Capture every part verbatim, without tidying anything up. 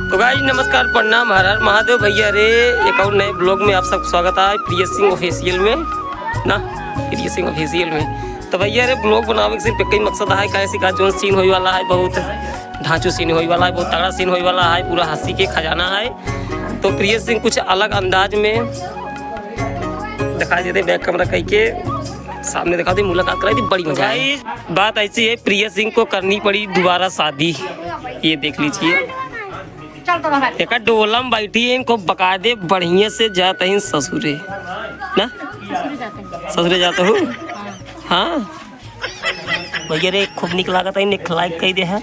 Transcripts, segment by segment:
तो गाइस, नमस्कार, प्रणाम, हर हर महादेव। भैया रे, एक और नए ब्लॉग में आप सबको स्वागत है प्रिय सिंह ऑफिशियल में ना, प्रिय सिंह ऑफिशियल में। तो भैया रे, ब्लॉग बनावे के सिर्फ एक ही मकसद है, काहे से का जोन सीन होए वाला है, बहुत धांचू सीन होए वाला है, बहुत तगड़ा सीन होए वाला है, पूरा हंसी के खजाना है। तो प्रिय सिंह कुछ अलग अंदाज में दिखाई देते, बैक कैमरा कह के सामने दिखा दी, मुलाकात कराई थी, बड़ी मजा आई। बात ऐसी है, प्रिय सिंह को करनी पड़ी दोबारा शादी, ये देख लीजिए। चल तो बाहर। एका डोलम बैठी है, इनको बकायदे बढ़िया से जात ही ससुरे ना, ससुरे जाते हो। हाँ, भैया रे, खूब निक लागत है, इन्हें लाइक कही दे है,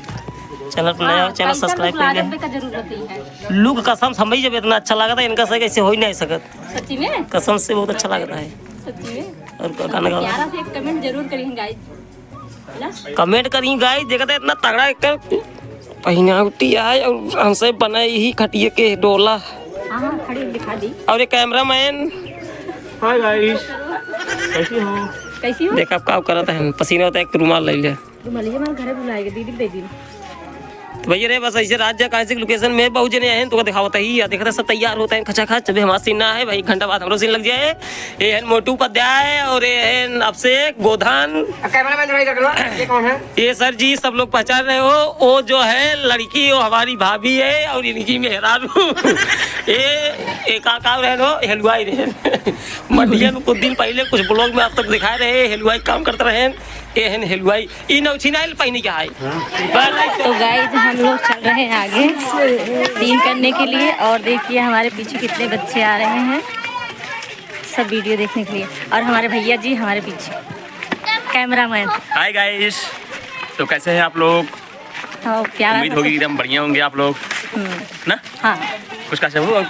चैनल पर नया हो, हाँ, चैनल कैसन सब्सक्राइब लुक कही दे लागत है। बे का जरूरत ही है। लुक कसम समझ जब इतना अच्छा लागत है, इनका से कैसे हो ही नहीं सकत। सच्ची में? कसम से बहुत अच्छा लागत है। सच्ची में? और का-, गाना गाओ। प्यारा से एक कमेंट जरूर करिए गाइस, है ना? कमेंट करिए गाइस, देखते इतना तगड़ा एक पहनावटी आए और हमसे बनाई ही खटिए के डोला। हाँ, हाँ, खड़ी दिखा दी। और ये कैमरामैन। हाय गाइस, कैसी हो? कैसी हो? देख अब का करत है, पसीना होता है, एक रुमाल ले ले। रुमाल ये हमारे घरे बुलाएगा, दीदी दे दी। तो भैया रे, बस ऐसे रात जा, काहे से लोकेशन में बहुत जने आए हैं, तो दिखावत ही या देखते सब तैयार होते हैं खचाखच। अभी हमारा सीन ना है भाई, एक घंटा बाद हमरो सीन लग जाए। ये है मोटू उपाध्याय और ये है अभिषेक गोधन। कैमरा मैन थोड़ा इधर करो, ये कौन है? ये सर जी, सब लोग पहचान रहे हो, वो जो है लड़की, वो हमारी भाभी है और इनकी मेहरारू। ये, ये का काम रहे हो? हलवाई रहे। मंडिया में कुछ दिन पहले कुछ ब्लॉग में आप तक दिखाए रहे, हलवाई काम करते रहे। ये है हलवाई, ई नौछी नाइल पहनी का है। बस। तो गाइस, हम लोग चल रहे हैं आगे सीन करने के लिए। और देखिए, हमारे पीछे कितने बच्चे आ रहे हैं, सब वीडियो देखने के लिए। और हमारे भैया जी हमारे पीछे, कैमरामैन। हाय गाइस, तो कैसे हैं आप लोग? हाँ, प्यारा उम्मीद सा होगी एकदम बढ़िया होंगे आप लोग, हम्म। ना? हाँ। कुछ कह सकते हो?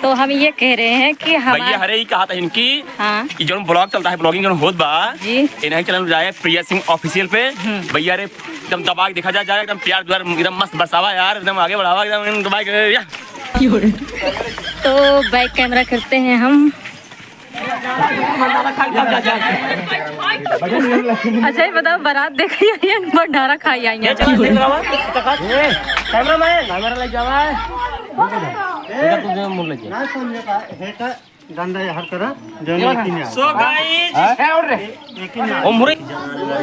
तो हम ये कह रहे हैं कि हमारे भैया हरे ही कहा था इनकी, हाँ। कि जो ब्लॉग चलता है, ब्लॉगिंग जो होत बा, जी। इन्हें चैनल जाए प्रिया सिंह ऑफिशियल पे। हम्म। भैया रे एकदम दबा के देखा जाए, जाए एकदम प्यार दुआर एकदम मस्त बरसावा यार, एकदम आगे बढ़ावा एकदम, एकदम दबा के, या। तो बैक कैमरा करते हैं हम। अच्छा, ये बताओ, बारात देखे आई है, भंडारा खाई आई है? कैमरामैन, कैमरा ले जावा है। इधर तुम मुंह ले जाओ। डंडा हर तरह, जो लेकिन है। So guys,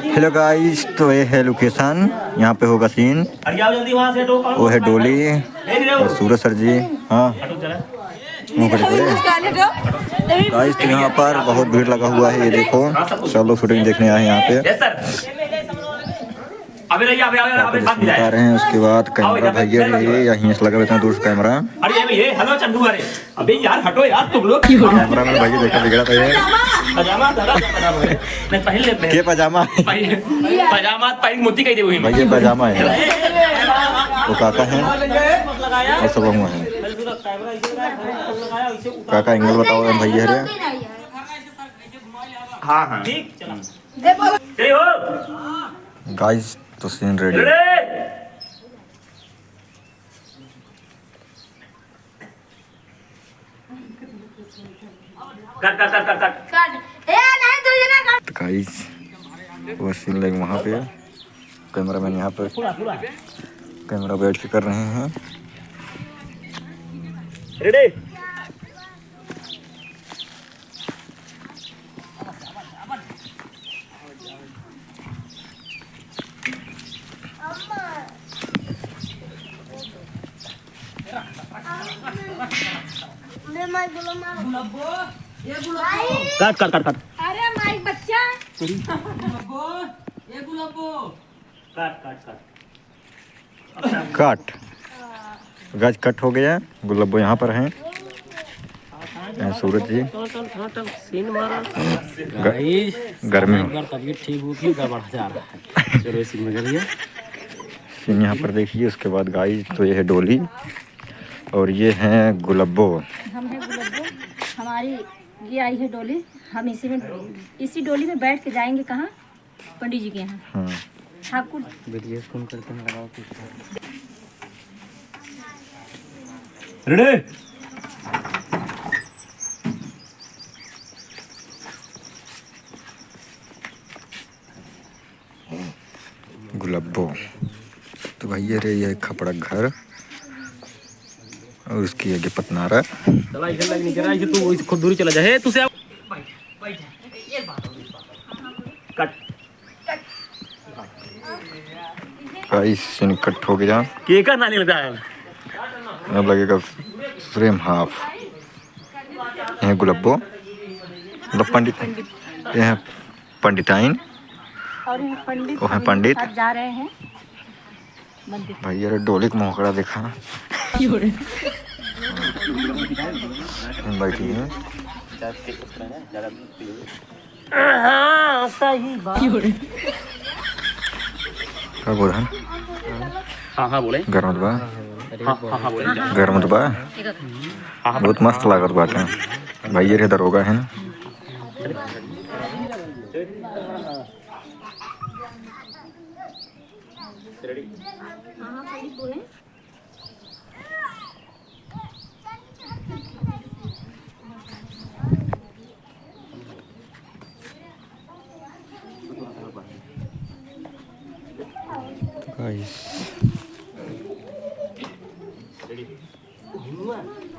हेलो गाइस, तो ये है लोकेशन, यहाँ पे होगा सीन। अरे आओ जल्दी वहाँ से, वो है डोली और सूरज सर जी। हाँ, मुँह पर पड़े। गाइस, तो यहाँ पर बहुत भीड़ लगा हुआ है, ये देखो, सब लोग शूटिंग देखने आए हैं यहाँ पे। Yes sir। अबे रहिए, अबे, अबे, यहाँ पे अबे, जैसे भाग बता जाए। रहे हैं, उसके बाद आओ, कैमरा इधर, भैया इधर, भी इधर। यहीं से लगा हुआ है, इतना दूर से कैमरा। अरे ये, ये, हेलो चंदू, अरे, अबे यार, हटो यार, तुम लोग। कैमरा में भैया देखा बिगड़ा था ये। पजामा, दादा, पजामा है। नहीं, पहन लेते हैं। के पजामा? पहन, पजामा पहन मोती कह दे वही में। भैया पजामा है। वो काका हैं और सब हुआ है। काका एंगल बताओ भैया रे। हाँ, हाँ। ठीक, चला। जय हो। गाइस, तो scene ready. Ready. Cut, cut, cut, cut, cut. Cut. ए, नहीं, तू ये ना कट। तो गाइस, वो सीन लगे वहाँ पे, कैमरामैन यहाँ पे पूरा, पूरा। कैमरा बैठ के कर रहे हैं। रेडी। काट, काट, काट, काट। अरे माई बच्चा। काट, काट, काट। कट। गाइस, कट हो गया। गुलब्बो यहाँ पर हैं। हैं सूरज जी। सीन मारा। ग-, गाइस, गर्मी एक में। बार तबीयत ठीक हुई, फिर गड़बड़ा जा रहा है। चलो, इसी में करिए। सीन यहाँ पर देखिए, उसके बाद गाइस, तो ये है डोली और ये हैं गुलब्बो। हम हैं गुलब्बो, हमारी ये आई है डोली, हम इसी में, इसी डोली में बैठ के जाएंगे कहाँ? पंडित जी के यहाँ। हाँ। ठाकुर। वीडियो फोन करते हैं, लगाओ कुछ। रेडी। गुलब्बो। तो भैया रे, ये खपड़ा घर। और उसकी आगे पतनारा। चला, इधर लग, नीचे रहा, इसे तू इसे खुद दूरी चला जा। हे, तू से आ। कट। गाइस, यानी कट हो गया। केकर नानी लगता है? अब लगेगा frame half। ये गुलब्बो, मतलब पंडित, ये है पंडिताइन। और ये पंडित वो है अभी पंडित। साथ जा रहे हैं मंदिर। भैया रे, डोली के मोहकड़ा देखा। बैठी है। हाँ, सही बात। का बोल है? हाँ, हाँ, बोले। गरम बा। हाँ, हाँ, हाँ, बोले। गरम बा। हाँ, हाँ, बहुत मस्त लागत बाटे। भैया रे दरोगा है ना। Guys। हुआ,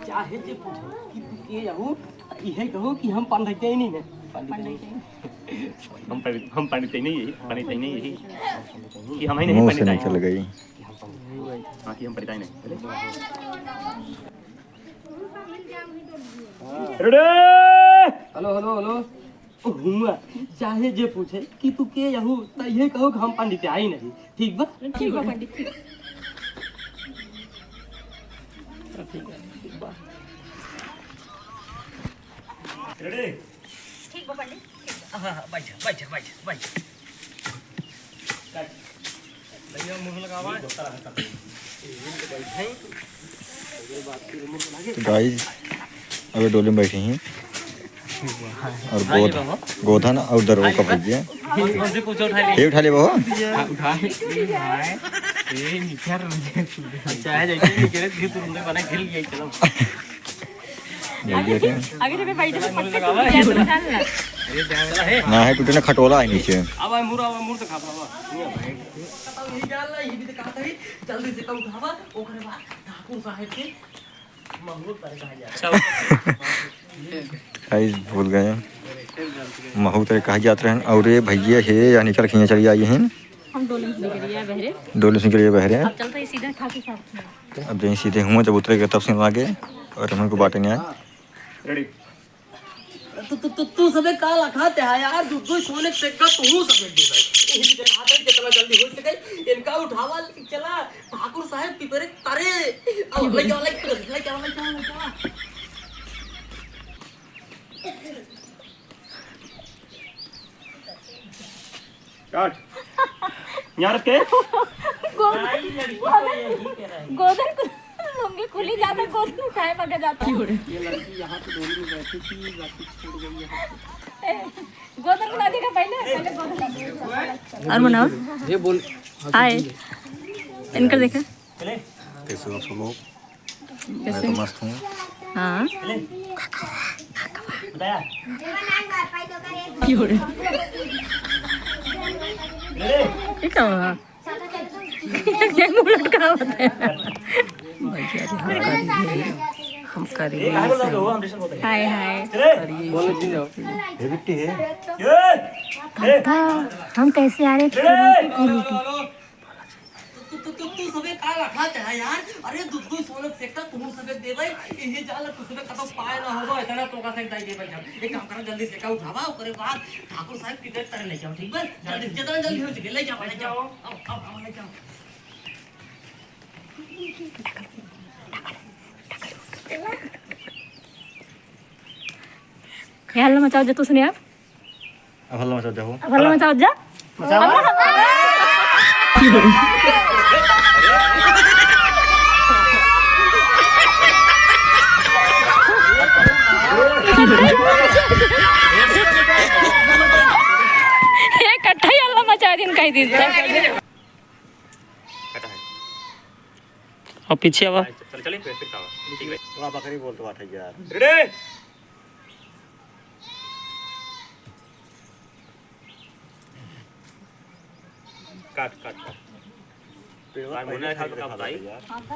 चाहे जे पूछे कि तू के हऊ, इहे कहो कि हम पंडित ही नहीं है। पंडित ही नहीं। हम पंडित, हम पंडित ही नहीं है, पंडित ही नहीं है। कि हम ही नहीं मुंह से पंडित आए। निकल गई। हाँ, कि हम पंडित ही नहीं। Ready? Hello, hello, hello. हुआ, चाहे जे पूछे कि तू के हऊ, त इहे कहो कि हम पंडित ही नहीं। ठीक बा? ठीक बा पंडित, ठीक। Ready? ठीक बा पंडित, ठीक बा। हाँ, हाँ, बैठ, बैठ, बैठ, बैठ। भैया मुंह लगावा। तो गाइस, अबे डोली में बैठे हैं। और गोध-, गोधन और दरोगा का भैया। कौन से पूछो उठा ले। ये उठा ले बहो। हाँ, उठा। ए, निकर। चाहे जैसे भी करे, फिर तुरंत बना, घिल गया, चलो। भैया के। आगे जब बैठे तो पक्का टूट जाए, तुम जान ला। ना है, टूटे ना, खटोला है नीचे। अब आए, मुड़, अब मुड़ तो खा, अब। ये जान ला, ये भी तो कहा था, जल्दी से कम खावा, ओकरे बाद ठाकुर साहब के महूर तरे कहा जाए। गाइस, भूल गए। महू तरे कहा जात रहन। और ये भैया हे, या निकल के यहाँ चली आई हैं। हम डोली से निकलिए बहरे। डोली से निकलिए बहरे। अब चलते हैं सीधे ठाकुर साहब के। अब जहीं सीधे हुए जब उतरे गए तब से आगे और हमको बाटे नहीं आए। Ready? तू, तू, तू, तू सबे का लखाते है यार, दू दू सोने के सिक्का तू सबे दे भाई। यही भी देखा था कितना जल्दी हो सके, इनका उठावा लेके चला ठाकुर साहब की पेरे तरे। अब लेके आओ, लेके आओ, लेके आओ, लेके आओ, लेके आओ। काट। यहाँ रख के। गोद-, गोदन को लुंगी खुली जाता, गोदन उठाए बगे जाता। ये लड़की यहाँ पे डोली में बैठी थी, बाकी छूट गई है। ए, गोदन को ना देखा पहले, पहले गोदन। और मनाओ। ये बोल। हाय। इनकर देखा। कैसे हो आप सब लोग? मैं तो मस्त हूँ। हाँ। क्यों रे? ये क्या हुआ? ये मुंह लटका हुआ है। भैया जी, हम करेंगे, हम करेंगे ऐसे। हाय, हाय। करिए। काका, हम कैसे आ रहे थे? तू, तू, तू, तू सबे का लखा चाहे यार? अरे, दुद्दू सोनत से का तू सबे देबै, ये जाला तू सबे कतौ पाए ना होबो, इतना टोका से दाई देबै हम। एक काम करो, जल्दी से का उठावा, ओकरे बाद ठाकुर साहब की डेट तक ले जाओ, ठीक बा? जल्दी से, जितना जल्दी हो सके, ले जाओ, ले जाओ। आओ, आओ, आओ, ले जाओ। ये हल्ला मचाओ, जो तू सुने आप। अब हल्ला मचाओ, जाओ। अब हल्ला मचाओ, जा। मचाओ। ये इकट्ठा ही हल्ला मचा दिन, कही दिन। और पीछे आवा। चल, चल, फिर, फिर आवा। ठीक है। थोड़ा बकरी बोल तो बात है यार। Ready? काट, काट, काट। पेड़वा भाई, पहले मुन्ना खाली खाली था, था बताई। यार। हाँ, था।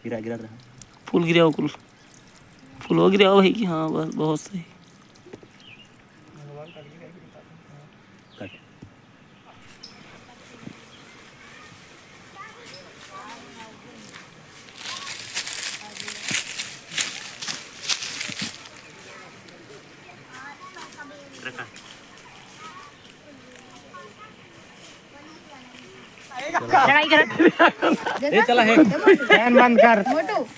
गिरा, गिरा रहा। फूल गिराओ कुल। फूल हो गिराओ भाई कि हाँ, बस बहुत सही। लड़ाई करत। ए, चला है। चैन बंद कर।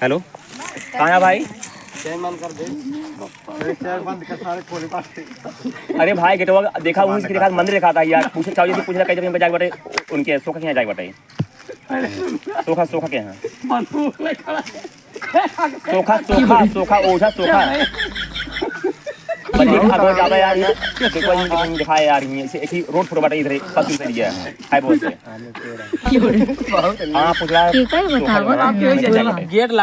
हेलो, कहाँ है भाई? चैन बंद कर दे। अरे चैन बंद कर, सारे खोले पास। अरे भाई, गेटवा देखा, उस देखा, मंदिर देखा था यार। पूछे, चाहो जी, पूछना कहीं जगह पे जाके बैठे, उनके सोखा के यहाँ जाके बैठे। सोखा, सोखा के यहाँ। सोखा, सोखा, सोखा, ओझा, सोखा। बस एक हाथ में ज्यादा यार, ये देखो, ये दिखाए यार, ये एक ही रोड पर बैठे इधर, फंस उतर गया है, हाई बोल से। हाँ, पूछ रहा है, केकर सोखा बतावत लेना है। हमें? गेट लगा।